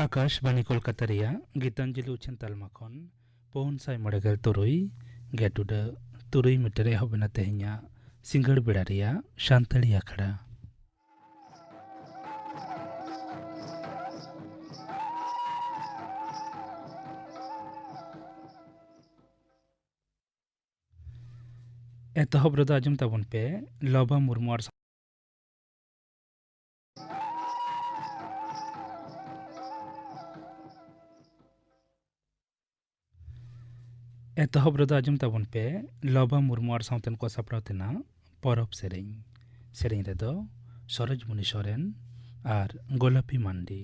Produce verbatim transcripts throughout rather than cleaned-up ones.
ᱟᱠᱟᱥᱵᱟᱱᱤ ᱠᱳᱞᱠᱟᱛᱟ ᱨᱮᱭᱟᱜ ᱜᱤᱛᱟᱧᱡᱚᱞᱤ ᱩᱪᱷᱟᱹᱱ ᱛᱟᱞᱢᱟ ᱠᱷᱚᱱ ᱯᱩᱱ ᱥᱟᱭ ᱢᱚᱬᱮ ᱜᱮᱞ ᱛᱩᱨᱩᱭ ᱜᱮᱴ ᱩᱰᱟᱹᱜ ᱛᱩᱨᱩᱭ ᱢᱤᱴᱟᱨ ᱮᱦᱚᱵ ᱮᱱᱟ ᱛᱮᱦᱮᱧᱟᱜ ᱥᱤᱸᱜᱟᱹᱲ ᱵᱮᱲᱟ ᱨᱮᱭᱟᱜ ᱥᱟᱱᱛᱟᱲᱤ ᱟᱠᱷᱲᱟ᱾ ᱮᱛᱚᱦᱚᱵ ᱨᱮᱫᱚ ᱟᱸᱡᱚᱢ ᱛᱟᱵᱚᱱ ᱯᱮ ᱞᱚᱵᱟ ᱢᱩᱨᱢᱩ ᱟᱨ ᱮᱛᱚᱦᱚᱵ ᱨᱮᱫᱚ ᱟᱸᱡᱚᱢ ᱛᱟᱵᱚᱱ ᱯᱮ ᱞᱚᱵᱟ ᱢᱩᱨᱢᱩ ᱟᱨ ᱥᱟᱶᱛᱮᱱ ᱠᱚ ᱥᱟᱯᱲᱟᱣ ᱛᱮᱱᱟᱜ ᱯᱚᱨᱚᱵᱽ ᱥᱮᱨᱮᱧ᱾ ᱥᱮᱨᱮᱧ ᱨᱮᱫᱚ ᱥᱚᱨᱳᱡᱽᱢᱩᱱᱤ ᱥᱚᱨᱮᱱ ᱟᱨ ᱜᱳᱞᱟᱯᱤ ᱢᱟᱱᱰᱤ᱾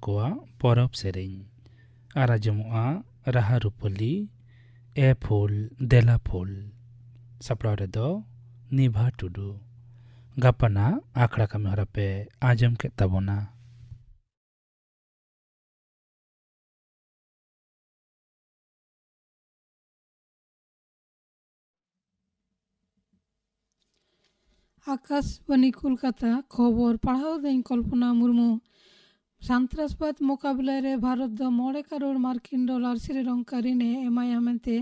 ᱠᱚᱣᱟᱜ ᱯᱚᱨᱚᱵᱽ ᱥᱮᱨᱮᱧ᱾ ᱟᱨ ᱟᱸᱡᱚᱢᱚᱜᱼᱟ ᱨᱟᱦᱟ ᱨᱩᱯᱟᱹᱞᱤ, ᱮ ᱯᱷᱩᱞ ᱫᱮᱞᱟ ᱯᱷᱩᱞ᱾ ᱥᱟᱯᱲᱟᱣ ᱨᱮᱫᱚ ᱱᱤᱵᱷᱟ ᱴᱩᱰᱩ᱾ ᱜᱟᱯᱟᱱᱟᱜ ᱟᱠᱷᱲᱟ ᱠᱟᱹᱢᱤ ᱦᱚᱨᱟ ᱯᱮ ᱟᱸᱡᱚᱢ ᱠᱮᱫ ᱛᱟᱵᱚᱱᱟ᱾ ᱟᱠᱟᱥᱵᱟᱱᱤ ᱠᱳᱞᱠᱟᱛᱟ, ᱠᱷᱚᱵᱚᱨ ᱯᱟᱲᱦᱟᱣ ᱫᱟᱹᱧ ᱠᱚᱞᱯᱚᱱᱟ ᱢᱩᱨᱢᱩ᱾ ᱥᱟᱱᱛᱨᱟᱥᱵᱟᱫ ᱢᱚᱠᱟᱵᱤᱞᱟ ᱨᱮ ᱵᱷᱟᱨᱚᱛ ᱫᱚ ᱢᱚᱬᱮ ᱠᱟᱨᱳᱲ ᱢᱟᱨᱠᱤᱱ ᱰᱚᱞᱟᱨ ᱥᱨᱤᱞᱚᱝᱠᱟ ᱨᱤᱱ ᱮ ᱮᱢᱟᱭᱟ ᱢᱮᱱᱛᱮ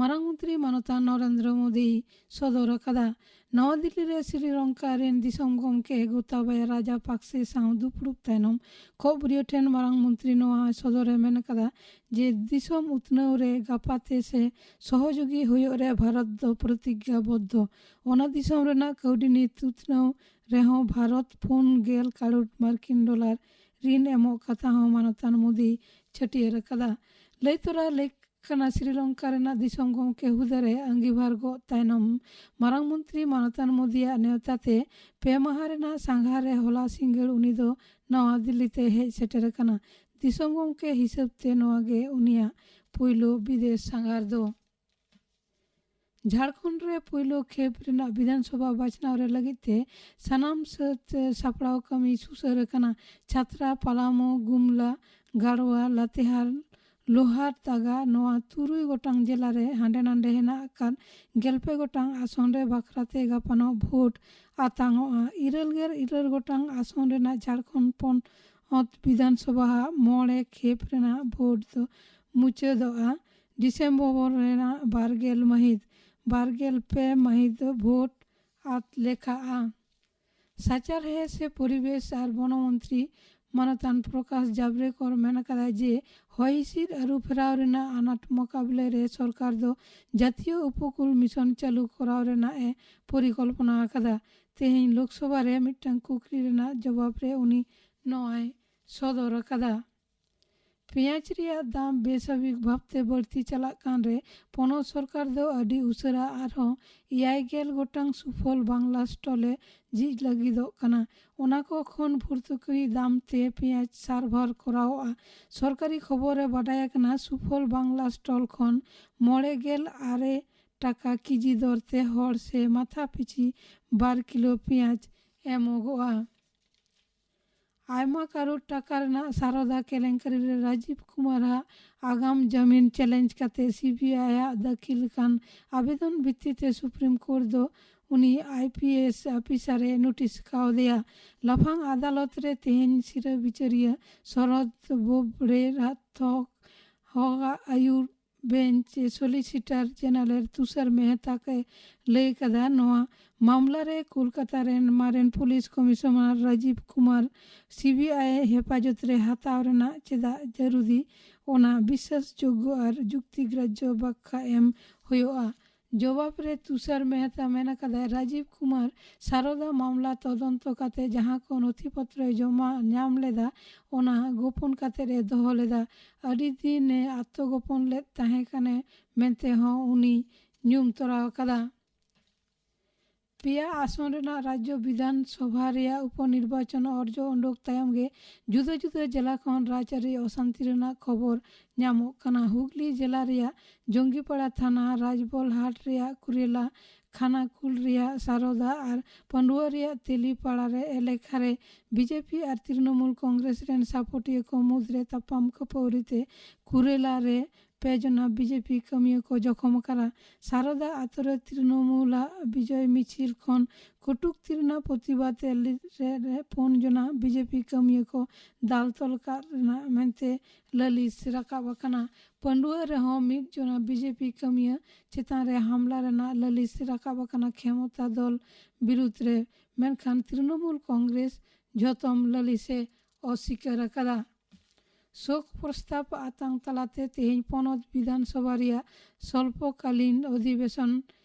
ᱢᱟᱨᱟᱝ ᱢᱚᱱᱛᱨᱤ ᱢᱟᱱᱚᱛᱟᱱ ᱱᱚᱨᱮᱱᱫᱨᱚ ᱢᱳᱫᱤᱭ ᱥᱚᱫᱚᱨ ᱟᱠᱟᱫᱟ᱾ ᱱᱟᱣᱟ ᱫᱤᱞᱞᱤ ᱨᱮ ᱥᱨᱤᱞᱚᱝᱠᱟ ᱨᱤᱱ ᱫᱤᱥᱚᱢ ᱜᱚᱢᱠᱮ ᱜᱳᱛᱟᱵᱟᱭᱟ ᱨᱟᱡᱟᱯᱟᱠᱥᱮ ᱥᱟᱶ ᱫᱩᱯᱲᱩᱵ ᱛᱟᱭᱱᱚᱢ ᱠᱷᱚᱵᱨᱤᱭᱟᱹ ᱴᱷᱮᱱ ᱢᱟᱨᱟᱝ ᱢᱚᱱᱛᱨᱤ ᱱᱚᱣᱟ ᱥᱚᱫᱚᱨᱮ ᱢᱮᱱ ᱟᱠᱟᱫᱟ ᱡᱮ ᱫᱤᱥᱚᱢ ᱩᱛᱱᱟᱹᱣ ᱨᱮ ᱜᱟᱯᱟᱛᱮ ᱥᱮ ᱥᱚᱦᱚᱡᱳᱜᱤ ᱦᱩᱭᱩᱜ ᱨᱮ ᱵᱷᱟᱨᱚᱛ ᱫᱚ ᱯᱨᱚᱛᱤᱜᱽᱜᱟᱵᱚᱫᱽᱫᱷᱚ᱾ ᱚᱱᱟ ᱫᱤᱥᱚᱢ ᱨᱮᱱᱟᱜ ᱠᱟᱹᱣᱰᱤ ᱱᱤᱛ ᱩᱛᱱᱟᱹᱣ ᱨᱮᱦᱚᱸ ᱵᱷᱟᱨᱚᱛ ᱯᱩᱱ ᱜᱮᱞ ᱠᱟᱨᱳᱲ ᱢᱟᱨᱠᱤᱱ ᱰᱚᱞᱟᱨ ᱨᱤᱱ ᱮᱢᱚᱜ ᱠᱟᱛᱷᱟ ᱦᱚᱸ ᱢᱟᱱᱚᱛᱟᱱ ᱢᱳᱫᱤ ᱪᱷᱟᱹᱴᱭᱟᱹᱨ ᱟᱠᱟᱫᱟ᱾ ᱞᱟᱹᱭ ᱛᱚᱨᱟ ᱞᱮᱠ ᱠᱟᱱᱟ, ᱥᱨᱤᱞᱚᱝᱠᱟ ᱨᱮᱱᱟᱜ ᱫᱤᱥᱚᱢ ᱜᱚᱢᱠᱮ ᱦᱩᱫᱟᱹ ᱨᱮ ᱟᱸᱜᱤᱵᱷᱟᱨ ᱜᱚᱜ ᱛᱟᱭᱱᱚᱢ ᱢᱟᱨᱟᱝ ᱢᱚᱱᱛᱨᱤ ᱢᱟᱱᱚᱛᱟᱱ ᱢᱳᱫᱤᱭᱟᱜ ᱱᱮᱣᱛᱟ ᱛᱮ ᱯᱮ ᱢᱟᱦᱟ ᱨᱮᱱᱟᱜ ᱥᱟᱸᱜᱷᱟᱨ ᱨᱮ ᱦᱚᱞᱟ ᱥᱤᱸᱜᱟᱹᱲ ᱩᱱᱤ ᱫᱚ ᱱᱟᱣᱟ ᱫᱤᱞᱞᱤ ᱛᱮ ᱦᱮᱡ ᱥᱮᱴᱮᱨ ᱟᱠᱟᱱᱟ᱾ ᱫᱤᱥᱚᱢ ᱜᱚᱢᱠᱮ ᱦᱤᱥᱟᱹᱵ ᱛᱮ ᱱᱚᱣᱟ ᱜᱮ ᱩᱱᱤᱭᱟᱜ ᱯᱩᱭᱞᱩ ᱵᱤᱫᱮᱥ ᱥᱟᱸᱜᱷᱟᱨ ᱫᱚ᱾ ᱡᱷᱟᱲᱠᱷᱚᱸᱰ ᱨᱮ ᱯᱩᱭᱞᱩ ᱠᱷᱮᱯ ᱨᱮᱱᱟᱜ ᱵᱤᱫᱷᱟᱱ ᱥᱚᱵᱷᱟ ᱵᱟᱪᱷᱱᱟᱣ ᱨᱮ ᱞᱟᱹᱜᱤᱫ ᱛᱮ ᱥᱟᱱᱟᱢ ᱥᱟᱹᱛ ᱥᱟᱯᱲᱟᱣ ᱠᱟᱹᱢᱤ ᱥᱩᱥᱟᱹᱨ ᱟᱠᱟᱱᱟ᱾ ᱪᱷᱟᱛᱨᱟ, ᱯᱟᱞᱟᱢᱩ, ᱜᱩᱢᱞᱟ, ᱜᱟᱲᱣᱟ, ᱞᱟᱛᱮᱦᱟᱨ, ᱞᱳᱦᱟᱨᱫᱟᱜᱟ, ᱱᱚᱣᱟ ᱛᱩᱨᱩᱭ ᱜᱚᱴᱟᱝ ᱡᱮᱞᱟ ᱨᱮ ᱦᱟᱸᱰᱮ ᱱᱟᱸᱰᱮ ᱦᱮᱱᱟᱜ ᱟᱠᱟᱫ ᱜᱮᱞ ᱯᱮ ᱜᱚᱴᱟᱝ ᱟᱥᱚᱱ ᱨᱮ ᱵᱟᱠᱷᱨᱟ ᱛᱮ ᱜᱟᱯᱟᱱᱚᱜ ᱵᱷᱳᱴ ᱟᱛᱟᱝᱚᱜᱼᱟ᱾ ᱤᱨᱟᱹᱞ ᱜᱮᱞ ᱤᱨᱟᱹᱞ ᱜᱚᱴᱟᱝ ᱟᱥᱚᱱ ᱨᱮᱱᱟᱜ ᱡᱷᱟᱲᱠᱷᱚᱸᱰ ᱯᱚᱱᱚᱛ ᱵᱤᱫᱷᱟᱱ ᱥᱚᱵᱷᱟ ᱦᱟᱜ ᱢᱚᱬᱮ ᱠᱷᱮᱯ ᱨᱮᱱᱟᱜ ᱵᱷᱳᱴ ᱫᱚ ᱢᱩᱪᱟᱹᱫᱚᱜᱼᱟ ᱰᱤᱥᱮᱢᱵᱚᱨ ᱨᱮᱱᱟᱜ ᱵᱟᱨ ᱜᱮᱞ ᱢᱟᱹᱦᱤᱛ᱾ ᱵᱟᱨ ᱜᱮᱞ ᱯᱮ ᱢᱟᱹᱦᱤᱛ ᱫᱚ ᱵᱷᱳᱴ ᱟᱛ ᱞᱮᱠᱷᱟᱜᱼᱟ᱾ ᱥᱟᱪᱟᱨᱦᱮ ᱥᱮ ᱯᱚᱨᱤᱵᱮᱥ ᱟᱨ ᱵᱚᱱᱚ ᱢᱚᱱᱛᱨᱤ ᱢᱟᱱᱚᱛᱟᱱ ᱯᱨᱚᱠᱟᱥ ᱡᱟᱵᱽᱨᱮᱠᱚᱨ ᱢᱮᱱ ᱟᱠᱟᱫᱟ ᱡᱮ ᱦᱚᱭ ᱦᱤᱸᱥᱤᱫ ᱟᱹᱨᱩ ᱯᱷᱮᱨᱟᱣ ᱨᱮᱱᱟᱜ ᱟᱱᱟᱴ ᱢᱚᱠᱟᱵᱞᱮ ᱨᱮ ᱥᱚᱨᱠᱟᱨ ᱫᱚ ᱡᱟᱛᱤᱭᱚ ᱩᱯᱚᱠᱩᱞ ᱢᱤᱥᱚᱱ ᱪᱟᱹᱞᱩ ᱠᱚᱨᱟᱣ ᱨᱮᱱᱟᱜ ᱮ ᱯᱚᱨᱤᱠᱚᱞᱯᱚᱱᱟ ᱟᱠᱟᱫᱟ᱾ ᱛᱮᱦᱮᱧ ᱞᱳᱠᱥᱚᱵᱷᱟ ᱨᱮ ᱢᱤᱫᱴᱟᱝ ᱠᱩᱠᱞᱤ ᱨᱮᱱᱟᱜ ᱡᱚᱵᱟᱵ ᱨᱮ ᱩᱱᱤ ᱱᱚᱣᱟᱭ ᱥᱚᱫᱚᱨ ᱟᱠᱟᱫᱟ᱾ ᱯᱮᱸᱭᱟᱡᱽ ᱨᱮᱭᱟᱜ ᱫᱟᱢ ᱵᱮᱥᱟᱵᱷᱤᱠ ᱵᱷᱟᱵᱽᱛᱮ ᱵᱟᱹᱲᱛᱤ ᱪᱟᱞᱟᱜ ᱠᱟᱱ ᱨᱮ ᱯᱚᱱᱚᱛ ᱥᱚᱨᱠᱟᱨ ᱫᱚ ᱟᱹᱰᱤ ᱩᱥᱟᱹᱨᱟ ᱟᱨᱦᱚᱸ ᱮᱭᱟᱭ ᱜᱮᱞ ᱜᱚᱴᱟᱝ ᱥᱩᱯᱷᱚᱞ ᱵᱟᱝᱞᱟ ᱥᱴᱚᱞ ᱮ ᱡᱷᱤᱡ ᱞᱟᱹᱜᱤᱫᱚᱜ ᱠᱟᱱᱟ᱾ ᱚᱱᱟ ᱠᱚ ᱠᱷᱚᱱ ᱵᱷᱚᱨᱛᱩᱠᱤ ᱫᱟᱢ ᱛᱮ ᱯᱮᱸᱭᱟᱡᱽ ᱥᱟᱨᱵᱷᱟᱨ ᱠᱚᱨᱟᱣᱚᱜᱼᱟ᱾ ᱥᱚᱨᱠᱟᱨᱤ ᱠᱷᱚᱵᱚᱨ ᱨᱮ ᱵᱟᱰᱟᱭ ᱟᱠᱟᱱᱟ, ᱥᱩᱯᱷᱚᱞ ᱵᱟᱝᱞᱟ ᱥᱴᱚᱞ ᱠᱷᱚᱱ ᱢᱚᱬᱮ ᱜᱮᱞ ᱟᱨᱮ ᱴᱟᱠᱟ ᱠᱮᱡᱤ ᱫᱚᱨ ᱛᱮ ᱦᱚᱲ ᱥᱮ ᱢᱟᱛᱷᱟ ᱯᱤᱪᱷᱤ ᱵᱟᱨ ᱠᱤᱞᱳ ᱯᱮᱸᱭᱟᱡᱽ ᱮᱢᱚᱜᱚᱜᱼᱟ᱾ ᱟᱭᱢᱟ ᱠᱟᱨᱳᱲ ᱴᱟᱠᱟ ᱨᱮᱱᱟᱜ ᱥᱟᱨᱚᱫᱟ ᱠᱮᱞᱮᱝᱠᱟᱨᱤ ᱨᱮ ᱨᱟᱡᱤᱵᱽ ᱠᱩᱢᱟᱨᱟᱜ ᱟᱜᱟᱢ ᱡᱟᱹᱢᱤᱱ ᱪᱮᱞᱮᱧᱡᱽ ᱠᱟᱛᱮ ᱥᱤᱵᱤᱟᱭ ᱟᱜ ᱫᱟᱹᱠᱷᱤᱞ ᱟᱠᱟᱱ ᱟᱵᱮᱫᱚᱱ ᱵᱷᱤᱛᱛᱤ ᱛᱮ ᱥᱩᱯᱨᱤᱢ ᱠᱳᱨᱴ ᱫᱚ ᱩᱱᱤ I P S officer A notice ᱠᱟᱣᱫᱮᱭᱟ᱾ ᱞᱟᱯᱷᱟᱝ ᱟᱫᱟᱞᱚᱛ ᱨᱮ ᱛᱮᱦᱮᱧ ᱥᱤᱨᱟᱹ ᱵᱤᱪᱟᱹᱨᱤᱭᱟᱹ ᱥᱚᱨᱚᱫ ᱵᱳᱵᱲᱮ ᱨᱟᱛᱷᱚᱠ ᱦᱚᱜ ᱟᱹᱭᱩᱨ ᱵᱮᱧᱪ ᱥᱚᱞᱤᱥᱤᱴᱟᱨ ᱡᱮᱱᱟᱨᱮᱞ ᱛᱩᱥᱟᱨ ᱢᱮᱦᱛᱟ ᱠᱚ ᱞᱟᱹᱭ ᱠᱟᱫᱟ, ᱱᱚᱣᱟ ᱢᱟᱢᱞᱟ ᱨᱮ ᱠᱳᱞᱠᱟᱛᱟ ᱨᱮᱱ ᱢᱟᱨᱮᱱ ᱯᱩᱞᱤᱥ ᱠᱚᱢᱤᱥᱚᱱᱟᱨ ᱨᱟᱡᱤᱵᱽ ᱠᱩᱢᱟᱨ ᱥᱤᱵᱤᱟᱭ ᱦᱮᱯᱟᱡᱚᱛ ᱨᱮ ᱦᱟᱛᱟᱣ ᱨᱮᱱᱟᱜ ᱪᱮᱫᱟᱜ ᱡᱟᱹᱨᱩᱨᱤ, ᱚᱱᱟ ᱵᱤᱥᱥᱟᱥᱡᱳᱜᱽᱜᱚ ᱟᱨ ᱡᱩᱠᱛᱤᱜᱨᱟᱡᱽᱡᱚ ᱵᱟᱠᱷᱟ ᱮᱢ ᱦᱩᱭᱩᱜᱼᱟ᱾ ᱡᱚᱵᱟᱵ ᱨᱮ ᱛᱩᱥᱟᱨ ᱢᱮᱦᱛᱟ ᱢᱮᱱ ᱟᱠᱟᱫᱟᱭ, ᱨᱟᱡᱤᱵᱽ ᱠᱩᱢᱟᱨ ᱥᱟᱨᱚᱫᱟ ᱢᱟᱢᱞᱟ ᱛᱚᱫᱚᱱᱛᱚ ᱠᱟᱛᱮ ᱡᱟᱦᱟᱸ ᱠᱚ ᱱᱚᱛᱷᱤ ᱯᱚᱛᱨᱚᱭ ᱡᱚᱢᱟ ᱧᱟᱢ ᱞᱮᱫᱟ, ᱚᱱᱟ ᱜᱳᱯᱚᱱ ᱠᱟᱛᱮ ᱮ ᱫᱚᱦᱚ ᱞᱮᱫᱟ᱾ ᱟᱹᱰᱤ ᱫᱤᱱ ᱮ ᱟᱛᱢᱚᱜᱳᱯᱚᱱ ᱞᱮᱫ ᱛᱟᱦᱮᱸ ᱠᱟᱱᱮ ᱢᱮᱱᱛᱮ ᱦᱚᱸ ᱩᱱᱤ ᱧᱩᱢ ᱛᱚᱨᱟᱣ ᱟᱠᱟᱫᱟ᱾ ᱯᱮᱭᱟ ᱟᱥᱚᱱ ᱨᱮᱱᱟᱜ ᱨᱟᱡᱽᱡᱚ ᱵᱤᱫᱷᱟᱱ ᱥᱚᱵᱷᱟ ᱨᱮᱭᱟᱜ ᱩᱯᱚᱱᱤᱨᱵᱟᱪᱚᱱ ᱚᱨᱡᱚ ᱩᱰᱩᱠ ᱛᱟᱭᱚᱢ ᱜᱮ ᱡᱩᱫᱟᱹ ᱡᱩᱫᱟᱹ ᱡᱮᱞᱟ ᱠᱷᱚᱱ ᱨᱟᱡᱽᱟᱹᱨᱤ ᱚᱥᱟᱱᱛᱤ ᱨᱮᱱᱟᱜ ᱠᱷᱚᱵᱚᱨ ᱧᱟᱢᱚᱜ ᱠᱟᱱᱟ᱾ ᱦᱩᱜᱽᱞᱤ ᱡᱮᱞᱟ ᱨᱮᱭᱟᱜ ᱡᱚᱝᱜᱤᱯᱟᱲᱟ ᱛᱷᱟᱱᱟ, ᱨᱟᱡᱽᱵᱚᱞᱦᱟᱴ ᱨᱮᱭᱟᱜ ᱠᱩᱨᱮᱞᱟ, ᱠᱷᱟᱱᱟᱠᱩᱞ ᱨᱮᱭᱟᱜ ᱥᱟᱨᱚᱫᱟ ᱟᱨ ᱯᱟᱺᱰᱩᱣᱟ ᱨᱮᱭᱟᱜ ᱛᱮᱞᱤᱯᱟᱲᱟ ᱨᱮ ᱮᱞᱮᱠᱷᱟ ᱨᱮ ᱵᱤᱡᱮᱯᱤ ᱟᱨ ᱛᱨᱤᱱᱚᱢᱩᱞ ᱠᱚᱝᱜᱨᱮᱥ ᱨᱮᱱ ᱥᱟᱯᱚᱴᱤᱭᱟᱹ ᱠᱚ ᱢᱩᱫᱽᱨᱮ ᱛᱟᱯᱟᱢ ᱠᱷᱟᱹᱯᱟᱹᱨᱤ ᱛᱮ ᱠᱩᱨᱮᱞᱟ ᱨᱮ ᱯᱮ ᱡᱚᱱᱟ ᱵᱤᱡᱮᱯᱤ ᱠᱟᱹᱢᱤᱭᱟᱹ ᱠᱚ ᱡᱚᱠᱷᱚᱢ ᱟᱠᱟᱱᱟ᱾ ᱥᱟᱨᱚᱫᱟ ᱟᱛᱳ ᱨᱮ ᱛᱨᱤᱱᱚᱢᱩᱞᱟᱜ ᱵᱤᱡᱚᱭ ᱢᱤᱪᱷᱤᱞ ᱠᱷᱚᱱ ᱠᱚᱴᱩᱠᱛᱤ ᱨᱮᱱᱟᱜ ᱯᱨᱚᱛᱤᱵᱟᱫ ᱨᱮ, ᱨᱮ ᱯᱩᱱ ᱡᱚᱱᱟ ᱵᱤᱡᱮᱯᱤ ᱠᱟᱹᱢᱤᱭᱟᱹ ᱠᱚ ᱫᱟᱞ ᱛᱚᱞ ᱠᱟᱜ ᱨᱮᱱᱟᱜ ᱢᱮᱱᱛᱮ ᱞᱟᱹᱞᱤᱥ ᱨᱟᱠᱟᱵ ᱟᱠᱟᱱᱟ᱾ ᱯᱟᱺᱰᱩᱣᱟ ᱨᱮᱦᱚᱸ ᱢᱤᱫ ᱡᱚᱱᱟ ᱵᱤᱡᱮᱯᱤ ᱠᱟᱹᱢᱤᱭᱟᱹ ᱪᱮᱛᱟᱱ ᱨᱮ ᱦᱟᱢᱞᱟ ᱨᱮᱱᱟᱜ ᱞᱟᱹᱞᱤᱥ ᱨᱟᱠᱟᱵ ᱟᱠᱟᱱᱟ ᱠᱷᱮᱢᱚᱛᱟ ᱫᱚᱞ ᱵᱤᱨᱩᱫᱽ ᱨᱮ, ᱢᱮᱱᱠᱷᱟᱱ ᱛᱨᱤᱱᱚᱢᱩᱞ ᱠᱚᱝᱜᱨᱮᱥ ᱡᱷᱚᱛᱚᱢ ᱞᱟᱹᱞᱤᱥ ᱮ ᱚᱥᱤᱠᱟᱨ ᱟᱠᱟᱫᱟ᱾ ᱥᱳᱠ ᱯᱨᱚᱥᱛᱟᱵ ᱟᱛᱟᱝ ᱛᱟᱞᱟᱛᱮ ᱛᱮᱦᱮᱧ ᱯᱚᱱᱚᱛ ᱵᱤᱫᱷᱟᱱ ᱥᱚᱵᱷᱟ ᱨᱮᱭᱟᱜ ᱥᱚᱞᱯᱚᱠᱟᱞᱤᱱ ᱚᱫᱷᱤᱵᱮᱥᱚᱱ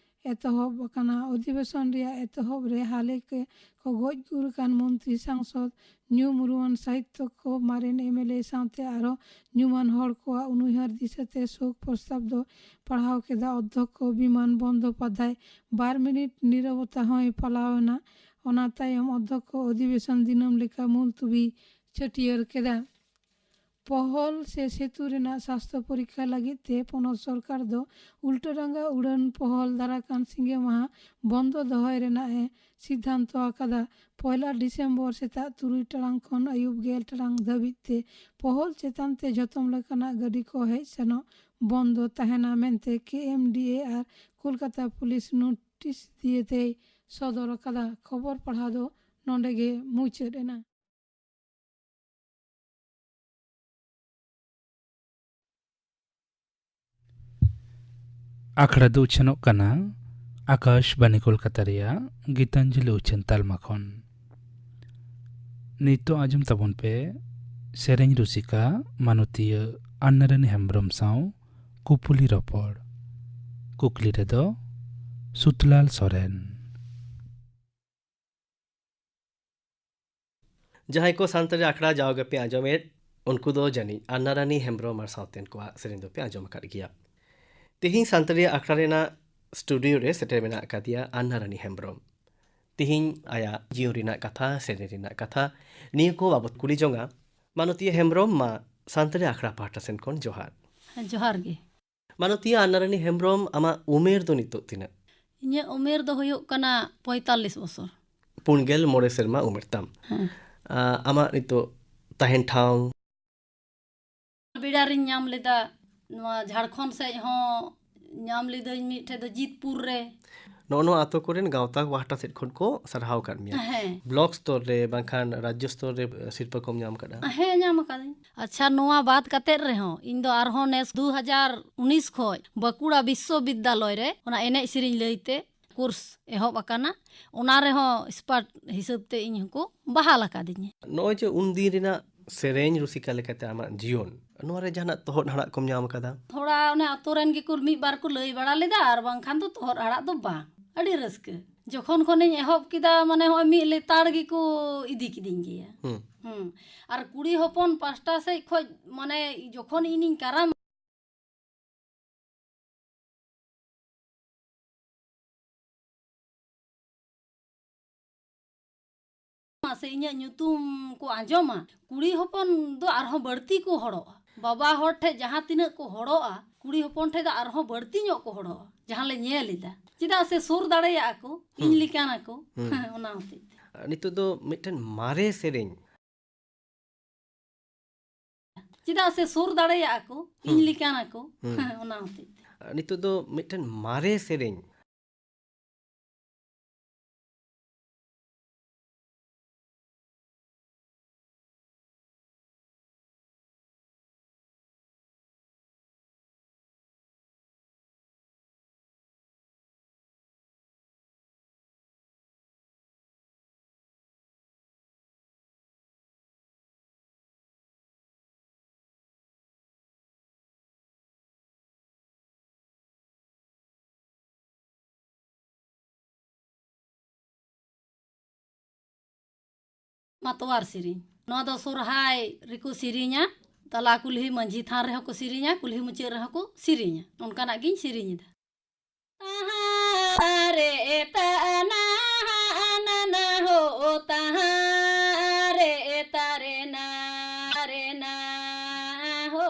ᱮᱛᱚᱦᱚᱵ ᱟᱠᱟᱱᱟ᱾ ᱚᱫᱷᱤᱵᱮᱥᱚᱱ ᱨᱮᱭᱟᱜ ᱮᱛᱚᱦᱚᱵ ᱨᱮ ᱦᱟᱞᱮ ᱜᱮ ᱠᱚ ᱜᱚᱡ ᱜᱩᱨ ᱟᱠᱟᱱ ᱢᱚᱱᱛᱨᱤ, ᱥᱟᱝᱥᱚᱫ, ᱧᱩᱢ ᱩᱨᱩᱢᱟᱱ ᱥᱟᱦᱤᱛᱭᱚ ᱠᱚ, ᱢᱟᱨᱮᱱ ᱮᱢ ᱮᱞ ᱮ ᱥᱟᱶᱛᱮ ᱟᱨᱦᱚᱸ ᱧᱩᱢᱟᱱ ᱦᱚᱲ ᱠᱚᱣᱟᱜ ᱩᱱᱩᱭᱦᱟᱹᱨ ᱫᱤᱥᱟᱹᱛᱮ ᱥᱳᱠ ᱯᱨᱚᱥᱛᱟᱵ ᱫᱚ ᱯᱟᱲᱦᱟᱣ ᱠᱮᱫᱟ ᱚᱫᱽᱫᱷᱚᱠᱠᱷᱚ ᱵᱤᱢᱟᱱ ᱵᱚᱱᱫᱚᱯᱟᱫᱷᱭᱟᱭ᱾ ᱵᱟᱨ ᱢᱤᱱᱤᱴ ᱱᱤᱨᱚᱵᱚᱛᱟ ᱦᱚᱸᱭ ᱯᱟᱞᱟᱣ ᱮᱱᱟ᱾ ᱚᱱᱟ ᱛᱟᱭᱚᱢ ᱚᱫᱽᱫᱷᱚᱠᱠᱷᱚ ᱚᱫᱷᱤᱵᱮᱥᱚᱱ ᱫᱤᱱᱟᱹᱢ ᱞᱮᱠᱟ ᱢᱩᱞᱛᱩᱵᱤ ᱪᱷᱟᱹᱴᱭᱟᱹᱨ ᱠᱮᱫᱟ᱾ ᱯᱚᱦᱚᱞ ᱥᱮ ᱥᱮᱛᱩ ᱨᱮᱱᱟᱜ ᱥᱟᱥᱛᱷᱚ ᱯᱚᱨᱤᱠᱠᱷᱟ ᱞᱟᱹᱜᱤᱫ ᱛᱮ ᱯᱚᱱᱚᱛ ᱥᱚᱨᱠᱟᱨ ᱫᱚ ᱩᱞᱴᱟᱹᱰᱟᱸᱜᱟ ᱩᱰᱟᱹᱱ ᱯᱚᱦᱚᱞ ᱫᱟᱨᱟᱠᱟᱱ ᱥᱤᱸᱜᱮ ᱢᱟᱦᱟ ᱵᱚᱱᱫᱚ ᱫᱚᱦᱚᱭ ᱨᱮᱱᱟᱜ ᱮ ᱥᱤᱫᱷᱟᱱᱛᱚ ᱟᱠᱟᱫᱟ᱾ ᱯᱚᱭᱞᱟ ᱰᱤᱥᱮᱢᱵᱚᱨ ᱥᱮᱛᱟᱜ ᱛᱩᱨᱩᱭ ᱴᱟᱲᱟᱝ ᱠᱷᱚᱱ ᱟᱹᱭᱩᱵ ᱜᱮᱞ ᱴᱟᱲᱟᱝ ᱫᱷᱟᱹᱵᱤᱡ ᱛᱮ ᱯᱚᱦᱚᱞ ᱪᱮᱛᱟᱱ ᱛᱮ ᱡᱷᱚᱛᱚᱢ ᱞᱮᱠᱟᱱᱟᱜ ᱜᱟᱹᱰᱤ ᱠᱚ ᱦᱮᱡ ᱥᱮᱱᱚᱜ ᱵᱚᱱᱫᱚ ᱛᱟᱦᱮᱱᱟ ᱢᱮᱱᱛᱮ ᱠᱮ ᱮᱢ ᱰᱤ ᱮ ᱟᱨ ᱠᱳᱞᱠᱟᱛᱟ ᱯᱩᱞᱤᱥ ᱱᱳᱴᱤᱥ ᱫᱤᱭᱮ ᱛᱮᱭ ᱥᱚᱫᱚᱨ ᱟᱠᱟᱫᱟ᱾ ᱠᱷᱚᱵᱚᱨ ᱯᱟᱲᱦᱟᱣ ᱫᱚ ᱱᱚᱰᱮ ᱜᱮ ᱢᱩᱪᱟᱹᱫ ᱮᱱᱟ᱾ ᱟᱠᱷᱲᱟ ᱫᱚ ᱩᱪᱷᱟᱹᱱᱚᱜ ᱠᱟᱱᱟ ᱟᱠᱟᱥᱵᱟᱱᱤ ᱠᱳᱞᱠᱟᱛᱟ ᱨᱮᱭᱟᱜ ᱜᱤᱛᱟᱧᱡᱚᱞᱤ ᱩᱪᱷᱟᱹᱱ ᱛᱟᱞᱢᱟ ᱠᱷᱚᱱ᱾ ᱱᱤᱛᱚᱜ ᱟᱸᱡᱚᱢ ᱛᱟᱵᱚᱱ ᱯᱮ ᱥᱮᱨᱮᱧ ᱨᱩᱥᱤᱠᱟ ᱢᱟᱱᱚᱛᱤᱭᱟᱹ ᱟᱱᱱᱟᱨᱟᱱᱤ ᱦᱮᱢᱵᱽᱨᱚᱢ ᱥᱟᱶ ᱠᱩᱯᱩᱞᱤ ᱨᱚᱯᱚᱲ᱾ ᱠᱩᱠᱞᱤ ᱨᱮᱫᱚ ᱥᱩᱛᱞᱟᱞ ᱥᱚᱨᱮᱱ᱾ ᱡᱟᱦᱟᱸᱭ ᱠᱚ ᱥᱟᱱᱛᱟᱲᱤ ᱟᱠᱷᱲᱟ ᱡᱟᱣ ᱜᱮᱯᱮ ᱟᱸᱡᱚᱢᱮᱫ, ᱩᱱᱠᱩ ᱫᱚ ᱡᱟᱹᱱᱤᱡ ᱟᱱᱱᱟᱨᱟᱱᱤ ᱦᱮᱢᱵᱽᱨᱚᱢ ᱟᱨ ᱥᱟᱶᱛᱮᱱ ᱠᱚᱣᱟᱜ ᱥᱮᱨᱮᱧ ᱫᱚᱯᱮ ᱟᱸᱡᱚᱢ ᱟᱠᱟᱫ ᱜᱮᱭᱟ᱾ ᱛᱮᱦᱮᱧ ᱥᱟᱱᱛᱟᱲᱤ ᱟᱠᱷᱲᱟ ᱨᱮᱱᱟᱜ ᱥᱴᱩᱰᱤᱭᱳ ᱨᱮ ᱥᱮᱴᱮᱨ ᱢᱮᱱᱟᱜ ᱟᱠᱟᱫᱮᱭᱟ ᱟᱱᱱᱟᱨᱟᱱᱤ ᱦᱮᱢᱵᱽᱨᱚᱢ᱾ ᱛᱮᱦᱮᱧ ᱟᱭᱟᱜ ᱡᱤᱭᱚᱱ ᱨᱮᱱᱟᱜ ᱠᱟᱛᱷᱟ, ᱥᱮᱨᱮᱧ ᱨᱮᱱᱟᱜ ᱠᱟᱛᱷᱟ, ᱱᱤᱭᱟᱹ ᱠᱚ ᱵᱟᱵᱚᱛ ᱠᱩᱞᱤ ᱡᱚᱝᱟ᱾ ᱢᱟᱱᱚᱛᱤᱭᱟᱹ ᱦᱮᱢᱵᱽᱨᱚᱢ, ᱢᱟ ᱥᱟᱱᱛᱟᱲᱤ ᱟᱠᱷᱲᱟ ᱯᱟᱦᱴᱟ ᱥᱮᱱ ᱠᱷᱚᱱ ᱡᱚᱦᱟᱨ᱾ ᱦᱮᱸ, ᱡᱚᱦᱟᱨ ᱜᱮ᱾ ᱢᱟᱱᱚᱛᱤᱭᱟᱹ ᱟᱱᱱᱟᱨᱟᱱᱤ ᱦᱮᱢᱵᱽᱨᱚᱢ, ᱟᱢᱟᱜ ᱩᱢᱮᱨ ᱫᱚ ᱱᱤᱛᱚᱜ ᱛᱤᱱᱟᱹᱜ? ᱤᱧᱟᱹᱜ ᱩᱢᱮᱨ ᱫᱚ ᱦᱩᱭᱩᱜ ᱠᱟᱱᱟ ᱯᱚᱸᱭᱛᱟᱞᱞᱤᱥ ᱵᱚᱪᱷᱚᱨ᱾ ᱯᱩᱱ ᱜᱮᱞ ᱢᱚᱬᱮ ᱥᱮᱨᱢᱟ ᱩᱢᱮᱨ ᱛᱟᱢ᱾ ᱦᱮᱸ᱾ ᱟ, ᱟᱢᱟᱜ ᱱᱤᱛᱚᱜ ᱛᱟᱦᱮᱱ ᱴᱷᱟᱶ? ᱵᱮᱲᱟ ᱨᱤᱧ ᱧᱟᱢ ᱞᱮᱫᱟ ᱱᱚᱣᱟ ᱡᱷᱟᱲᱠᱷᱚᱸᱰ ᱥᱮᱫ ᱦᱚᱸ, ᱧᱟᱢ ᱞᱤᱫᱟᱹᱧ ᱢᱤᱫ ᱴᱷᱮᱡ ᱫᱚ ᱡᱤᱛᱯᱩᱨ ᱨᱮ᱾ ᱱᱚᱜᱼᱚ ᱱᱚᱣᱟ ᱟᱛᱳ ᱠᱚᱨᱮᱱ ᱜᱟᱶᱛᱟ ᱯᱟᱦᱴᱟ ᱥᱮᱫ ᱠᱷᱚᱱ ᱠᱚ ᱥᱟᱨᱦᱟᱣ ᱟᱠᱟᱫ ᱢᱮᱭᱟ᱾ ᱦᱮᱸ᱾ ᱵᱞᱚᱠ ᱥᱛᱚᱨ ᱨᱮ ᱵᱟᱝᱠᱷᱟᱱ ᱨᱟᱡᱽᱡᱚ ᱥᱛᱚᱨ ᱨᱮ ᱥᱤᱨᱯᱟᱹ ᱠᱚᱢ ᱧᱟᱢ ᱟᱠᱟᱫᱟ? ᱦᱮᱸ, ᱧᱟᱢ ᱟᱠᱟᱫᱟᱹᱧ᱾ ᱟᱪᱪᱷᱟ, ᱱᱚᱣᱟ ᱵᱟᱫ ᱠᱟᱛᱮᱫ ᱨᱮᱦᱚᱸ ᱤᱧ ᱫᱚ ᱟᱨᱦᱚᱸ ᱱᱮᱥ ᱫᱩ ᱦᱟᱡᱟᱨ ᱩᱱᱤᱥ ᱠᱷᱚᱡ ᱵᱟᱸᱠᱩᱲᱟ ᱵᱤᱥᱥᱚᱵᱤᱫᱽᱫᱟᱞᱚᱭ ᱨᱮ ᱚᱱᱟ ᱮᱱᱮᱡ ᱥᱮᱨᱮᱧ ᱞᱟᱹᱭᱛᱮ ᱠᱳᱨᱥ ᱮᱦᱚᱵ ᱟᱠᱟᱱᱟ᱾ ᱚᱱᱟ ᱨᱮᱦᱚᱸ ᱮᱠᱥᱯᱟᱨᱴ ᱦᱤᱥᱟᱹᱵ ᱛᱮ ᱤᱧ ᱦᱚᱸᱠᱚ ᱵᱟᱦᱟᱞ ᱟᱠᱟᱫᱤᱧᱟ᱾ ᱱᱚᱜᱼᱚᱭ ᱡᱮ ᱩᱱ ᱫᱤᱱ ᱨᱮᱱᱟᱜ ᱥᱮᱨᱮᱧ ᱨᱩᱥᱤᱠᱟ ᱞᱮᱠᱟᱛᱮ ᱟᱢᱟᱜ ᱡᱤᱭᱚᱱ, ᱱᱚᱣᱟ ᱨᱮ ᱡᱟᱦᱟᱱᱟᱜ ᱛᱚᱦᱚᱫ ᱦᱟᱲᱟᱜ ᱠᱚᱢ ᱧᱟᱢ ᱟᱠᱟᱫᱟ? ᱛᱷᱚᱲᱟ ᱚᱱᱮ ᱟᱛᱳ ᱨᱮᱱ ᱜᱮᱠᱚ ᱢᱤᱫ ᱵᱟᱨ ᱠᱚ ᱞᱟᱹᱭ ᱵᱟᱲᱟ ᱞᱮᱫᱟ, ᱟᱨ ᱵᱟᱝᱠᱷᱟᱱ ᱫᱚ ᱛᱚᱦᱚᱫ ᱦᱟᱲᱟᱜ ᱫᱚ ᱵᱟᱝ᱾ ᱟᱹᱰᱤ ᱨᱟᱹᱥᱠᱟᱹ᱾ ᱡᱚᱠᱷᱚᱱ ᱠᱷᱚᱱᱤᱧ ᱮᱦᱚᱵ ᱠᱮᱫᱟ, ᱢᱟᱱᱮ, ᱦᱚᱸᱜᱼᱚᱭ ᱢᱤᱫ ᱞᱮᱛᱟᱲ ᱜᱮᱠᱚ ᱤᱫᱤ ᱠᱤᱫᱤᱧ ᱜᱮᱭᱟ᱾ ᱦᱩᱸ᱾ ᱦᱩᱸ᱾ ᱟᱨ ᱠᱩᱲᱤ ᱦᱚᱯᱚᱱ ᱯᱟᱥᱴᱟ ᱥᱮᱫ ᱠᱷᱚᱡ, ᱢᱟᱱᱮ, ᱡᱚᱠᱷᱚᱱ ᱤᱧᱤᱧ ᱠᱟᱨᱟᱢ ᱥᱮ ᱤᱧᱟᱹᱜ ᱧᱩᱛᱩᱢ ᱠᱚ ᱟᱸᱡᱚᱢᱟ, ᱠᱩᱲᱤ ᱦᱚᱯᱚᱱ ᱫᱚ ᱟᱨᱦᱚᱸ ᱵᱟᱹᱲᱛᱤ ᱠᱚ ᱦᱚᱲᱚᱜᱼᱟ᱾ ᱵᱟᱵᱟ ᱦᱚᱲ ᱴᱷᱮᱡ ᱡᱟᱦᱟᱸ ᱛᱤᱱᱟᱹᱜ ᱠᱚ ᱦᱚᱲᱚᱜᱼᱟ, ᱠᱩᱲᱤ ᱦᱚᱯᱚᱱ ᱴᱷᱮᱡ ᱫᱚ ᱟᱨᱦᱚᱸ ᱵᱟᱹᱲᱛᱤ ᱧᱚᱜ ᱠᱚ ᱦᱚᱲᱚᱜᱼᱟ, ᱡᱟᱦᱟᱸ ᱞᱮ ᱧᱮᱞ ᱮᱫᱟ᱾ ᱪᱮᱫᱟᱜ ᱥᱮ ᱥᱩᱨ ᱫᱟᱲᱮᱭᱟᱜᱼᱟ ᱠᱚ, ᱤᱧ ᱦᱩᱸ᱾ ᱞᱮᱠᱟᱱᱟ ᱠᱚ, ᱦᱩᱸ᱾ ᱚᱱᱟ ᱦᱚᱛᱮᱡ ᱛᱮ᱾ ᱱᱤᱛᱚᱜ ᱫᱚ ᱢᱤᱫᱴᱮᱱ ᱢᱟᱨᱮ ᱥᱮᱨᱮᱧ᱾ ᱪᱮᱫᱟᱜ ᱥᱮ ᱥᱩᱨ ᱫᱟᱲᱮᱭᱟᱜᱼᱟ ᱠᱚ, ᱤᱧ ᱦᱩᱸ᱾ ᱞᱮᱠᱟᱱᱟ ᱠᱚ, ᱦᱩᱸ᱾ ᱚᱱᱟ ᱦᱚᱛᱮᱡ ᱛᱮ᱾ ᱱᱤᱛᱚᱜ ᱫᱚ ᱢᱤᱫᱴᱮᱱ ᱢᱟᱨᱮ ᱥᱮᱨᱮᱧ᱾ ᱢᱟᱛᱣᱟᱨ ᱥᱮᱨᱮᱧ᱾ ᱱᱚᱣᱟ ᱫᱚ ᱥᱚᱨᱦᱟᱭ ᱨᱮᱠᱚ ᱥᱮᱨᱮᱧᱟ, ᱛᱟᱞᱟ ᱠᱩᱞᱦᱤ ᱢᱟᱹᱡᱷᱤ ᱛᱷᱟᱱ ᱨᱮᱦᱚᱸ ᱠᱚ ᱥᱮᱨᱮᱧᱟ, ᱠᱩᱞᱦᱤ ᱢᱩᱪᱟᱹᱫ ᱨᱮᱦᱚᱸ ᱠᱚ ᱥᱮᱨᱮᱧᱟ᱾ ᱚᱱᱠᱟᱱᱟᱜ ᱜᱤᱧ ᱥᱮᱨᱮᱧ ᱮᱫᱟ᱾ ᱛᱟᱦᱟᱸ ᱨᱮ ᱛᱟᱱᱟ ᱦᱟᱱᱟ ᱦᱳ, ᱛᱟᱦᱟᱸ ᱨᱮ ᱛᱟᱨᱮ ᱱᱟ ᱨᱮ ᱱᱟ ᱦᱳ,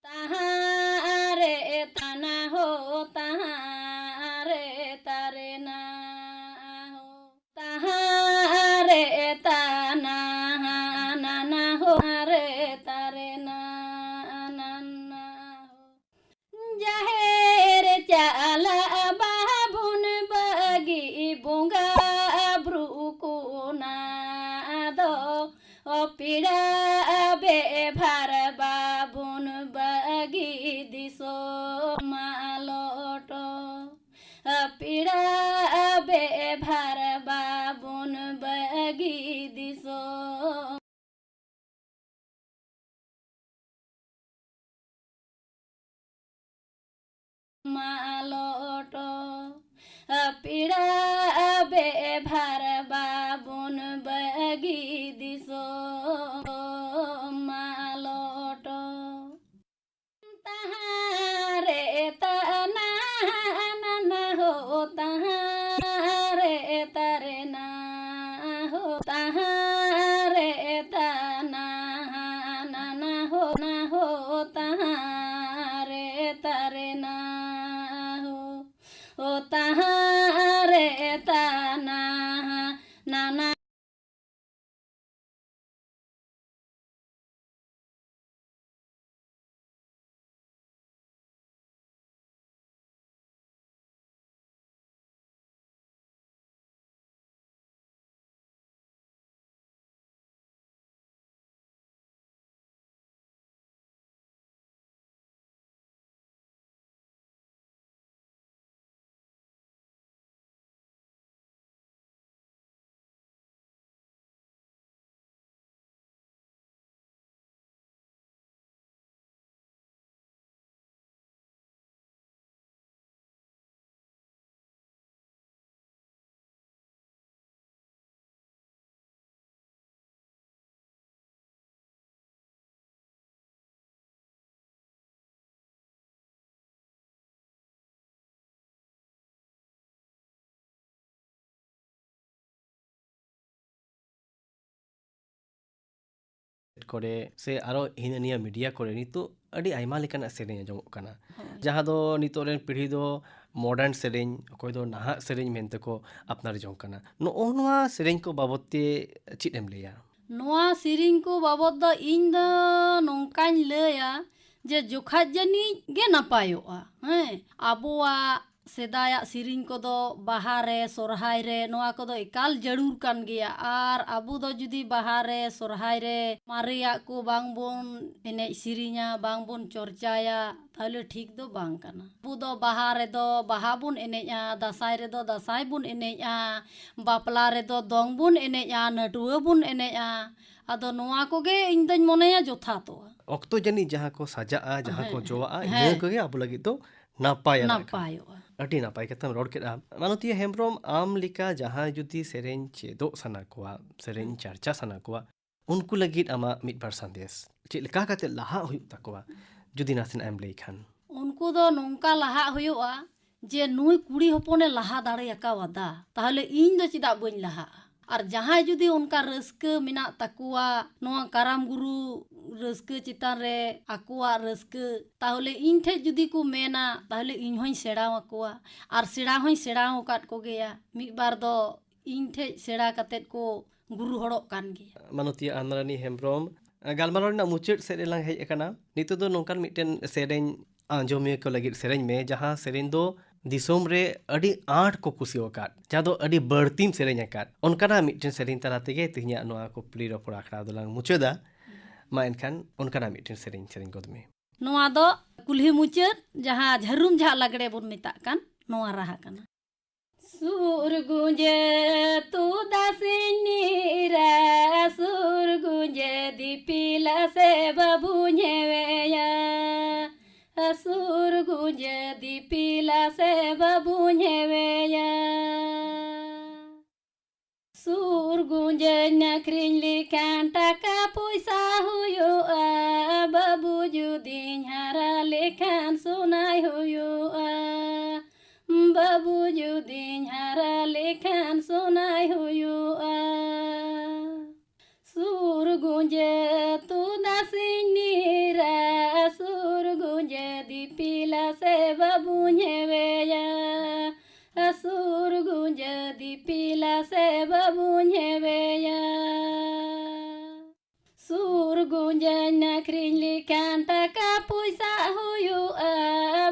ᱛᱟᱦᱟᱸ ᱨᱮ ᱛᱟᱱᱟ ᱦᱳ, ᱛᱟᱦᱟᱸ ᱨᱮ ᱛᱟᱨᱮ ᱱᱟ ᱦᱳ, ᱛᱟᱦᱟᱸ ᱨᱮ ᱛᱟᱱᱟ ᱦᱟᱱᱟ ᱱᱟ ᱦᱳ, ᱨᱮ ᱛᱟᱨᱮ ᱱᱟ ᱱᱟ ᱱᱟ ᱦᱳ᱾ ᱡᱟᱦᱮᱨ ᱪᱟᱞᱟᱜ ᱵᱟᱵᱚᱱ ᱵᱟᱹᱜᱤ, ᱵᱚᱸᱜᱟ ᱵᱩᱨᱩ ᱠᱚ ᱱᱟ ᱫᱚ ᱯᱮᱲᱟ ᱵᱮᱵᱷᱟᱨ ᱵᱟᱵᱚᱱ ᱵᱟᱹᱜᱤ, ᱫᱤᱥᱚᱢ ᱢᱟᱞᱚᱴ᱾ ᱯᱮᱲᱟ ᱵᱮᱵᱷᱟᱨ ᱵᱟᱵᱚᱱ ᱵᱟᱹᱜᱤ, ᱫᱤᱥᱚᱢ ᱢᱟᱞᱚᱴ᱾ ᱯᱤᱲᱟ ᱵᱮᱵᱷᱟᱨ ᱵᱟᱵᱚᱱ ᱵᱟᱹᱜᱤ ᱫᱤᱥᱚᱢ ᱢᱟᱞᱚᱴ᱾ ᱛᱟᱦᱟᱸ ᱨᱮ ᱛᱟᱱᱟ ᱱᱟᱱᱟ ᱦᱳ, ᱛᱟᱦᱟᱸ ᱨᱮ ᱛᱟᱨᱮᱱᱟ ᱦᱳ, ᱛᱟᱦᱟᱸ ᱨᱮ ᱛᱟᱱᱟ ᱱᱟᱱᱟ ᱦᱳ, ᱱᱟ ᱦᱳ, ᱛᱟᱦᱟᱸ ᱨᱮ ᱛᱟᱨᱮᱱᱟ ᱦᱳ, ᱳ ᱛᱟᱦᱟᱸ ᱨᱮ ᱛᱟᱱᱟ ᱱᱟᱱᱟ᱾ ᱠᱚᱨᱮ ᱥᱮ ᱟᱨᱚ ᱦᱤᱱᱟᱹ ᱱᱤᱭᱟᱹ ᱢᱤᱰᱤᱭᱟ ᱠᱚᱨᱮ ᱱᱤᱛᱚᱜ ᱟᱹᱰᱤ ᱟᱭᱢᱟ ᱞᱮᱠᱟᱱᱟᱜ ᱥᱮᱨᱮᱧ ᱟᱸᱡᱚᱢᱚᱜ ᱠᱟᱱᱟ, ᱦᱳᱭ᱾ ᱡᱟᱦᱟᱸ ᱫᱚ ᱱᱤᱛᱚᱜ ᱨᱮᱱ ᱯᱤᱲᱦᱤ ᱫᱚ ᱢᱚᱰᱟᱨᱱ ᱥᱮᱨᱮᱧ, ᱚᱠᱚᱭ ᱫᱚ ᱱᱟᱦᱟᱜ ᱥᱮᱨᱮᱧ ᱢᱮᱱᱛᱮ ᱠᱚ ᱟᱯᱱᱟᱨ ᱡᱚᱝ ᱠᱟᱱᱟ᱾ ᱱᱚᱜᱼᱚ ᱱᱚᱣᱟ ᱥᱮᱨᱮᱧ ᱠᱚ ᱵᱟᱵᱚᱫ ᱛᱮ ᱪᱮᱫ ᱮᱢ ᱞᱟᱹᱭᱟ? ᱱᱚᱣᱟ ᱥᱮᱨᱮᱧ ᱠᱚ ᱵᱟᱵᱚᱫ ᱫᱚ ᱤᱧ ᱫᱚ ᱱᱚᱝᱠᱟᱧ ᱞᱟᱹᱭᱟ ᱡᱮ ᱡᱚᱠᱷᱟᱡ ᱡᱟᱹᱱᱤᱡ ᱜᱮ ᱱᱟᱯᱟᱭᱚᱜᱼᱟ᱾ ᱦᱮᱸ, ᱟᱵᱚᱣᱟᱜ ᱥᱮᱫᱟᱭᱟᱜ ᱥᱮᱨᱮᱧ ᱠᱚᱫᱚ ᱵᱟᱦᱟ ᱨᱮ, ᱥᱚᱨᱦᱟᱭ ᱨᱮ, ᱱᱚᱣᱟ ᱠᱚᱫᱚ ᱮᱠᱟᱞ ᱡᱟᱹᱨᱩᱲ ᱠᱟᱱ ᱜᱮᱭᱟ᱾ ᱟᱨ ᱟᱵᱚ ᱫᱚ ᱡᱩᱫᱤ ᱵᱟᱦᱟ ᱨᱮ, ᱥᱚᱨᱦᱟᱭ ᱨᱮ ᱢᱟᱨᱮᱭᱟᱜ ᱠᱚ ᱵᱟᱝ ᱵᱚᱱ ᱮᱱᱮᱡ ᱥᱮᱨᱮᱧᱟ, ᱵᱟᱝ ᱵᱚᱱ ᱪᱚᱨᱪᱟᱭᱟ, ᱛᱟᱦᱚᱞᱮ ᱴᱷᱤᱠ ᱫᱚ ᱵᱟᱝ ᱠᱟᱱᱟ᱾ ᱟᱵᱚ ᱫᱚ ᱵᱟᱦᱟ ᱨᱮᱫᱚ ᱵᱟᱦᱟ ᱵᱚᱱ ᱮᱱᱮᱡᱼᱟ, ᱫᱟᱸᱥᱟᱭ ᱨᱮᱫᱚ ᱫᱟᱸᱥᱟᱭ ᱵᱚᱱ ᱮᱱᱮᱡᱼᱟ, ᱵᱟᱯᱞᱟ ᱨᱮᱫᱚ ᱫᱚᱝ ᱵᱚᱱ ᱮᱱᱮᱡᱼᱟ, ᱱᱟᱹᱴᱩᱣᱟᱹ ᱵᱚᱱ ᱮᱱᱮᱡᱼᱟ᱾ ᱟᱫᱚ ᱱᱚᱣᱟ ᱠᱚᱜᱮ ᱤᱧ ᱫᱚᱧ ᱢᱚᱱᱮᱭᱟ ᱡᱚᱛᱷᱟᱛᱚᱜᱼᱟ᱾ ᱚᱠᱛᱚ ᱡᱟᱹᱱᱤᱡ ᱡᱟᱦᱟᱸ ᱠᱚ ᱥᱟᱡᱟᱜᱼᱟ, ᱡᱟᱦᱟᱸ ᱠᱚ ᱦᱮᱸ, ᱡᱚᱣᱟᱜᱼᱟ, ᱦᱮᱸ᱾ ᱤᱱᱟᱹ ᱠᱚᱜᱮ ᱟᱵᱚ ᱞᱟᱹᱜᱤᱫ ᱫᱚ ᱱᱟᱯᱟᱭᱟ᱾ ᱱᱟᱯᱟᱭᱚᱜᱼᱟ᱾ ᱟᱹᱰᱤ ᱱᱟᱯᱟᱭ ᱠᱟᱛᱷᱟᱢ ᱨᱚᱲ ᱠᱮᱫᱼᱟ᱾ ᱢᱟᱱᱚᱛᱤᱭᱟᱹ ᱦᱮᱢᱵᱨᱚᱢ, ᱟᱢ ᱞᱮᱠᱟ ᱡᱟᱦᱟᱸᱭ ᱡᱩᱫᱤ ᱥᱮᱨᱮᱧ ᱪᱮᱫᱚᱜ ᱥᱟᱱᱟ ᱠᱚᱣᱟ, ᱥᱮᱨᱮᱧ ᱪᱟᱨᱪᱟ ᱥᱟᱱᱟ ᱠᱚᱣᱟ, ᱩᱱᱠᱩ ᱞᱟᱹᱜᱤᱫ ᱟᱢᱟᱜ ᱢᱤᱫ ᱵᱟᱨ ᱥᱟᱸᱫᱮᱥ, ᱪᱮᱫ ᱞᱮᱠᱟ ᱠᱟᱛᱮ ᱞᱟᱦᱟᱜ ᱦᱩᱭᱩᱜ ᱛᱟᱠᱚᱣᱟ, ᱡᱩᱫᱤ ᱱᱟᱥᱮᱱᱟᱜ ᱮᱢ ᱞᱟᱹᱭ ᱠᱷᱟᱱ? ᱩᱱᱠᱩ ᱫᱚ ᱱᱚᱝᱠᱟ ᱞᱟᱦᱟᱜ ᱦᱩᱭᱩᱜᱼᱟ ᱡᱮ ᱱᱩᱭ ᱠᱩᱲᱤ ᱦᱚᱯᱚᱱᱮ ᱞᱟᱦᱟ ᱫᱟᱲᱮ ᱟᱠᱟᱣᱟᱫᱟ, ᱛᱟᱦᱚᱞᱮ ᱤᱧ ᱫᱚ ᱪᱮᱫᱟᱜ ᱵᱟᱹᱧ ᱞᱟᱦᱟᱜᱼᱟ? ᱟᱨ ᱡᱟᱦᱟᱸᱭ ᱡᱩᱫᱤ ᱚᱱᱠᱟ ᱨᱟᱹᱥᱠᱟᱹ ᱢᱮᱱᱟᱜ ᱛᱟᱠᱚᱣᱟ ᱱᱚᱣᱟ ᱠᱟᱨᱟᱢ ᱜᱩᱨᱩ ᱨᱟᱹᱥᱠᱟᱹ ᱪᱮᱛᱟᱱ ᱨᱮ ᱟᱠᱚᱣᱟᱜ ᱨᱟᱹᱥᱠᱟᱹ, ᱛᱟᱦᱚᱞᱮ ᱤᱧ ᱴᱷᱮᱡ ᱡᱩᱫᱤ ᱠᱚ ᱢᱮᱱᱟ, ᱛᱟᱦᱚᱞᱮ ᱤᱧ ᱦᱚᱧ ᱥᱮᱬᱟ ᱟᱠᱚᱣᱟ᱾ ᱟᱨ ᱥᱮᱬᱟ ᱦᱚᱧ ᱥᱮᱬᱟ ᱟᱠᱟᱫ ᱠᱚᱜᱮᱭᱟ, ᱢᱤᱫ ᱵᱟᱨ ᱫᱚ ᱤᱧ ᱴᱷᱮᱡ ᱥᱮᱬᱟ ᱠᱟᱛᱮᱫ ᱠᱚ ᱜᱩᱨᱩ ᱦᱚᱲᱚᱜ ᱠᱟᱱ ᱜᱮᱭᱟ᱾ ᱢᱟᱱᱚᱛᱤᱭᱟᱹ ᱟᱱᱨᱟᱱᱤ ᱦᱮᱢᱵᱨᱚᱢ, ᱜᱟᱞᱢᱟᱨᱟᱣ ᱨᱮᱱᱟᱜ ᱢᱩᱪᱟᱹᱫ ᱥᱮᱫ ᱨᱮᱞᱟᱝ ᱦᱮᱡ ᱟᱠᱟᱱᱟ᱾ ᱱᱤᱛᱚᱜ ᱫᱚ ᱱᱚᱝᱠᱟᱱ ᱢᱤᱫᱴᱮᱱ ᱥᱮᱨᱮᱧ ᱟᱸᱡᱚᱢᱤᱭᱟᱹ ᱠᱚ ᱞᱟᱹᱜᱤᱫ ᱥᱮᱨᱮᱧ ᱢᱮ, ᱡᱟᱦᱟᱸ ᱥᱮᱨᱮᱧ ᱫᱚ ᱫᱤᱥᱚᱢ ᱨᱮ ᱟᱹᱰᱤ ᱟᱸᱴ ᱠᱚ ᱠᱩᱥᱤ ᱟᱠᱟᱫ, ᱡᱟᱦᱟᱸ ᱫᱚ ᱟᱹᱰᱤ ᱵᱟᱹᱲᱛᱤᱢ ᱥᱮᱨᱮᱧ ᱟᱠᱟᱫ᱾ ᱚᱱᱠᱟᱱᱟᱜ ᱢᱤᱫᱴᱮᱱ ᱥᱮᱨᱮᱧ ᱛᱟᱞᱟ ᱛᱮᱜᱮ ᱛᱮᱦᱮᱧᱟᱜ ᱱᱚᱣᱟ ᱠᱩᱠᱞᱤ ᱨᱚᱯᱚᱲ ᱟᱠᱷᱲᱟ ᱫᱚᱞᱟᱝ ᱢᱩᱪᱟᱹᱫᱟ᱾ ᱢᱟ ᱮᱱᱠᱷᱟᱱ ᱚᱱᱠᱟᱱᱟᱜ ᱢᱤᱫᱴᱮᱱ ᱥᱮᱨᱮᱧ ᱥᱮᱨᱮᱧ ᱜᱚᱫ ᱢᱮ᱾ ᱱᱚᱣᱟ ᱫᱚ ᱠᱩᱞᱦᱤ ᱢᱩᱪᱟᱹᱫ, ᱡᱟᱦᱟᱸ ᱡᱷᱟᱹᱨᱩᱢ ᱡᱷᱟᱜ ᱞᱟᱜᱽᱲᱮ ᱵᱚᱱ ᱢᱮᱛᱟᱜ ᱠᱟᱱ, ᱱᱚᱣᱟ ᱨᱟᱦᱟ ᱠᱟᱱᱟ᱾ ᱥᱩᱨ ᱜᱩᱸᱡᱮ ᱛᱩᱫᱟᱥᱤᱧ ᱱᱤᱨᱟ, ᱥᱩᱨ ᱜᱩᱸᱡᱮ ᱫᱤᱯᱤᱞᱟ ᱥᱮ ᱵᱟᱹᱵᱩᱧ ᱦᱮᱣᱮᱭᱟ᱾ ᱥᱩᱨ ᱜᱩᱸᱡᱮ ᱫᱤᱯᱤᱞᱟ ᱥᱮ ᱵᱟᱹᱵᱩᱧ ᱦᱮᱣᱮᱭᱟ᱾ ᱥᱩᱨ ᱜᱩᱸᱡᱟᱹᱧ ᱟᱹᱠᱷᱨᱤᱧ ᱞᱮᱠᱷᱟᱱ ᱴᱟᱠᱟ ᱯᱚᱭᱥᱟ ᱦᱩᱭᱩᱜᱼᱟ᱾ ᱵᱟᱹᱵᱩ ᱡᱩᱫᱤᱧ ᱦᱟᱨᱟ ᱞᱮᱠᱷᱟᱱ ᱥᱚᱱᱟᱭ ᱦᱩᱭᱩᱜᱼᱟ᱾ ᱵᱟᱹᱵᱩ ᱡᱩᱫᱤᱧ ᱦᱟᱨᱟ ᱞᱮᱠᱷᱟᱱ ᱥᱚᱱᱟᱭ ᱦᱩᱭᱩᱜᱼᱟ᱾ ᱥᱩᱨ ᱜᱩᱸᱡᱟᱹ ᱛᱩᱫᱟᱥᱤᱧ ᱱᱤᱨᱟ, ᱥᱩᱨ ᱜᱩᱸᱡᱟᱹ ᱫᱤᱯᱤᱞᱟ ᱥᱮ ᱵᱟᱹᱵᱩᱧ ᱦᱮᱣᱮᱭᱟ᱾ ᱥᱩᱨ ᱜᱩᱸᱡᱟᱹ ᱫᱤᱯᱤᱞᱟ ᱥᱮ ᱵᱟᱹᱵᱩᱧ ᱦᱮᱣᱮᱭᱟ᱾ ᱥᱩᱨ ᱜᱩᱸᱡᱟᱹᱧ ᱟᱹᱠᱷᱨᱤᱧ ᱞᱮᱠᱷᱟᱱ ᱴᱟᱠᱟ ᱯᱚᱭᱥᱟ ᱦᱩᱭᱩᱜᱼᱟ᱾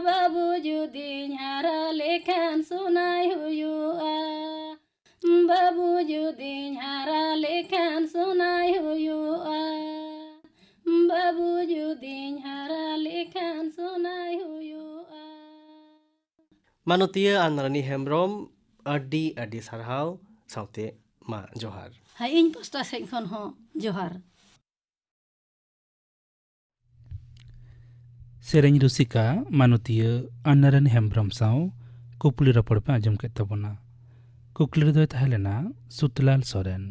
ᱵᱟᱹᱵᱩ ᱡᱩᱫᱤᱧ ᱦᱟᱨᱟ ᱞᱮᱠᱷᱟᱱ ᱥᱚᱱᱟᱭ ᱦᱩᱭᱩᱜᱼᱟ᱾ ᱵᱟᱹᱵᱩ ᱡᱩᱫᱤᱧ ᱦᱟᱨᱟ ᱞᱮᱠᱷᱟᱱ ᱥᱚᱱᱟᱭ ᱦᱩᱭᱩᱜᱼᱟ᱾ ᱵᱟᱹᱵᱩ ᱡᱩᱫᱤᱧ ᱦᱟᱨᱟ ᱞᱮᱠᱷᱟᱱ ᱥᱚᱱᱟᱭ ᱦᱩᱭᱩᱜᱼᱟ᱾ ᱢᱟᱱᱚᱛᱤᱭᱟᱹ ᱟᱱᱨᱟᱱᱤ ᱦᱮᱢᱵᱨᱚᱢ, ᱟᱹᱰᱤ ᱟᱹᱰᱤ ᱥᱟᱨᱦᱟᱣ, ᱥᱟᱶᱛᱮ ᱢᱟ ᱡᱚᱦᱟᱨ᱾ ᱦᱮᱸ, ᱤᱧ ᱯᱟᱥᱴᱟ ᱥᱮᱫ ᱠᱷᱚᱱ ᱦᱚᱸ ᱡᱚᱦᱟᱨ᱾ ᱥᱮᱨᱮᱧ ᱨᱩᱥᱤᱠᱟ ᱢᱟᱱᱚᱛᱤᱭᱟᱹ ᱟᱱᱱᱟᱨᱟᱱᱤ ᱦᱮᱢᱵᱽᱨᱚᱢ ᱥᱟᱶ ᱠᱩᱠᱞᱤ ᱨᱚᱯᱚᱲ ᱯᱮ ᱟᱸᱡᱚᱢ ᱠᱮᱫ ᱛᱟᱵᱚᱱᱟ᱾ ᱠᱩᱠᱞᱤ ᱨᱮᱫᱚᱭ ᱛᱟᱦᱮᱸ ᱞᱮᱱᱟ ᱥᱩᱛᱞᱟᱞ ᱥᱚᱨᱮᱱ᱾